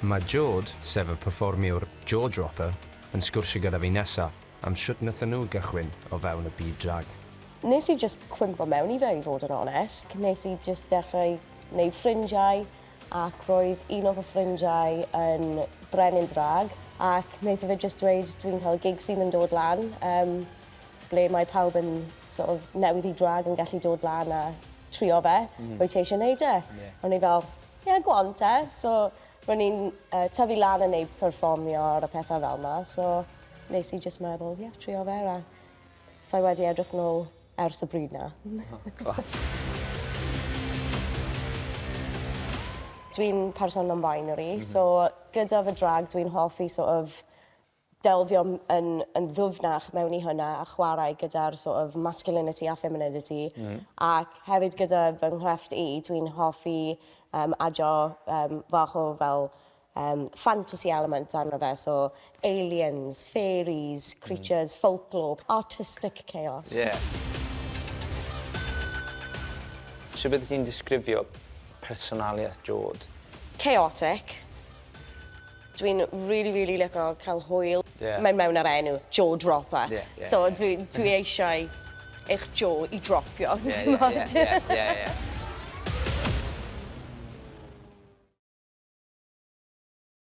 Mae Jord, sef y perfformiwr Jaw Dropper, yn sgwrsio gyda fi nesa am shwt nathon nhw gychwyn o fewn y byd drag. Nes i jyst cwympo mewn i fe i fod yn onest. Nes i jyst dechrau gwneud ffrindiau ac roedd un o fy ffrindiau yn brenin drag ac wnaeth fe jyst dweud dwi'n cael gig sydd yn dod lan um, ble mae pawb yn sort of newydd i drag yn gallu dod lan a trio fe, wyt ti eisiau neud e? Yeah. O'n i fel, ie, yeah, go on te. So, ro'n i'n uh, tyfu lan yn neud perfformio ar y pethau fel yna, so nes i just meddwl, ie, yeah, trio fe a sa'i wedi edrych nôl ers y bryd 'na. Class. Dwi'n person non-binary, mm -hmm. so gyda fy drag dwi'n hoffi sort of delfio yn, yn ddwfnach mewn i hynna a chwarae gyda'r sort of masculinity a femininity. Ac hefyd gyda fy nghrefft i, dwi'n hoffi um, adio um, fach o fel fantasy element arno fe, so aliens, fairies, creatures, folklore, artistic chaos. Ie. Shwt byddet ti'n disgrifio personoliaeth Jord? Chaotic. Dwi'n really, really lico cael hwyl. Ie. Mae'n mewn ar enw, Jaw Dropper. Ie, ie, So ie. dwi, dwi eisiau eich jaw i dropio, Ie, ie, t'mod? ie, ie, ie, ie.